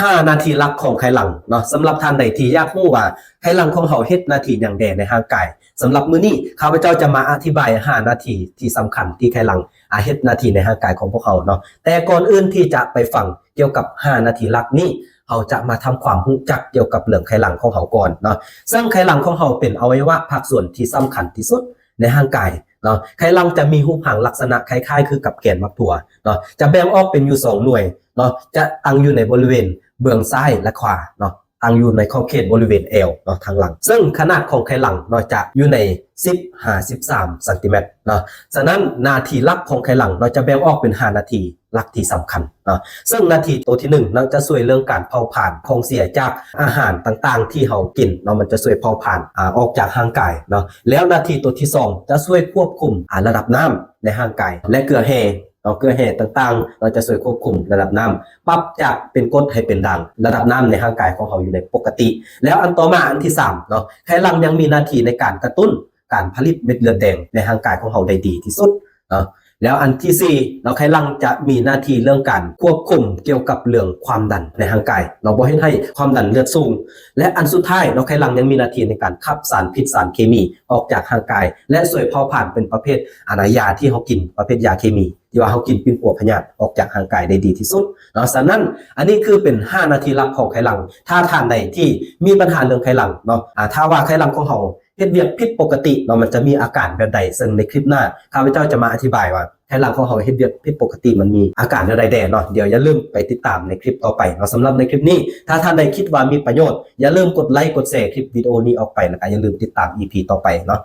ຫ້າໜ້າທີ່ຫຼັກຂອງໄຂ່ຫຼັງເນາະ. ສຳລັບທ່ານໃດທີ່ຢາກຮູ້ວ່າໄຂ່ຫຼັງຂອງເຮົາເຮັດໜ້າທີ່ຫຍັງແດ່ໃນຮ່າງກາຍ, ສຳລັບມື້ນີ້ຂ້າພະເຈົ້າຈະມາອະທິບາຍຫ້າໜ້າທີ່ທີ່ສຳຄັນທີ່ໄຂ່ຫຼັງ ອາ ເຮັດໜ້າທີ່ໃນຮ່າງກາຍຂອງພວກເຮົາເນາະ. ແຕ່ກ່ອນອື່ນທີ່ຈະໄປຟັງກ່ຽວກັບຫ້າໜ້າທີ່ຫຼັກນີ້, ເຮົາຈະມາທຳຄວາມຮູ້ຈັກກ່ຽວກັບເລື່ອງໄຂ່ຫຼັງຂອງເຮົາກ່ອນເນາະ. ເຊິ່ງໄຂ່ຫຼັງຂອງເຮົາເປັນອະໄວຍະວະພາກສ່ວນທີ່ສຳຄັນທີ່ສຸດໃນຮ່າງກາຍເນາະ. ໄຂ່ຫຼັງຈະມີຮູບຮ່າງລັກສະນະຄ້າຍໆຄືກັບແກນໝາກຖົ່ວເນາະ, ຈະແບ່ງອອກເປັນຢູ່ສອງໜ່ວຍເນາະ, ຈະຕັ້ງຢູ່ໃນບໍລິເວນເບື້ອງຊ້າຍ ແລະ ຂວາເນາະ, ຕັ້ງຢູ່ໃນຂອບເຂດບໍລິເວນແອວເນາະ ທາງຫຼັງ. ເຊິ່ງຂະໜາດຂອງໄຂ່ຫຼັງເນາະ ຈະຢູ່ໃນສິບຫາສິບສາມຊັງຕີແມັດເນາະ. ສະນັ້ນໜ້າທີ່ຫຼັກຂອງໄຂ່ຫຼັງເນາະ ຈະແບ່ງອອກເປັນຫ້າໜ້າທີ່ ຫຼັກທີ່ສຳຄັນເນາະ. ເຊິ່ງໜ້າທີ່ໂຕທີໜຶ່ງເນາະ ຈະຊ່ວຍເລື່ອງການເຜົາຜານຂອງເສຍຈາກອາຫານຕ່າງໆທີ່ເຮົາກິນເນາະ, ມັນຈະຊ່ວຍເຜົາຜານ ອາ ອອກຈາກຮ່າງກາຍເນາະ. ແລ້ວໜ້າທີ່ໂຕທີສອງ ຈະຊ່ວຍຄວບຄຸມ ອາ ລະດັບນ້ຳໃນຮ່າງກາຍ ແລະ ເກືອແຮ່ເນາະ, ເກືອແຮ່ຕ່າງໆເນາະ ຈະຊ່ວຍຄວບຄຸມລະດັບນ້ຳ, ປັບຈາກເປັນກົດໃຫ້ເປັນດ່າງ, ລະດັບນ້ຳໃນຮ່າງກາຍຂອງເຮົາຢູ່ໃນປົກກະຕິ. ແລ້ວອັນຕໍ່ມາ ອັນທີສາມເນາະ, ໄຂ່ຫຼັງຍັງມີໜ້າທີ່ໃນການກະຕຸ້ນການຜະລິດເມັດເລືອດແດງໃນຮ່າງກາຍຂອງເຮົາໄດ້ດີທີ່ສຸດເນາະ. ແລ້ວອັນທີສີ່ເນາະ, ໄຂ່ຫຼັງຈະມີໜ້າທີ່ເລື່ອງການຄວບຄຸມກ່ຽວກັບເລື່ອງຄວາມດັນໃນຮ່າງກາຍເນາະ, ບໍ່ເຮັດໃຫ້ຄວາມດັນເລືອດສູງ. ແລະ ອັນສຸດທ້າຍເນາະ, ໄຂ່ຫຼັງຍັງມີໜ້າທີ່ໃນການຂັບສານພິດສານເຄມີອອກຈາກຮ່າງກາຍ ແລະ ຊ່ວຍເຜົາຜານເປັນປະເພດ ອາ ນາ ຢາທີ່ເຮົາກິນ, ປະເພດຢາເຄມີ ທີ່ວ່າເຮົາກິນປິ່ນປົວພະຍາດອອກຈາກຮ່າງກາຍໄດ້ດີທີ່ສຸດເນາະ. ສະນັ້ນ ອັນນີ້ຄືເປັນຫ້າໜ້າທີ່ຫຼັກຂອງໄຂ່ຫຼັງ. ຖ້າທ່ານໃດທີ່ມີບັນຫາເລື່ອງໄຂ່ຫຼັງເນາະ, ອາ ຖ້າວ່າໄຂ່ຫຼັງຂອງເຮົາ ເຮັດວຽກຜິດປົກກະຕິເນາະ, ມັນຈະມີອາການແບບໃດ, ເຊິ່ງໃນຄລິບໜ້າ ຂ້າພະເຈົ້າຈະມາອະທິບາຍວ່າໄຂ່ຫຼັງຂອງເຮົາເຮັດວຽກຜິດປົກກະຕິ ມັນມີອາການແນວໃດແດ່ເນາະ. ດຽວຢ່າລືມໄປຕິດຕາມໃນຄລິບຕໍ່ໄປເນາະ. ສຳລັບໃນຄລິບນີ້ ຖ້າທ່ານໃດຄິດວ່າມີປະໂຫຍດ, ຢ່າລືມກົດໄລກ໌ ກົດແຊ ຄລິບວິດີໂອນີ້ອອກໄປ, ແລ້ວກໍຢ່າລືມຕິດຕາມ ອີ ພີ ຕໍ່ໄປເນາະ.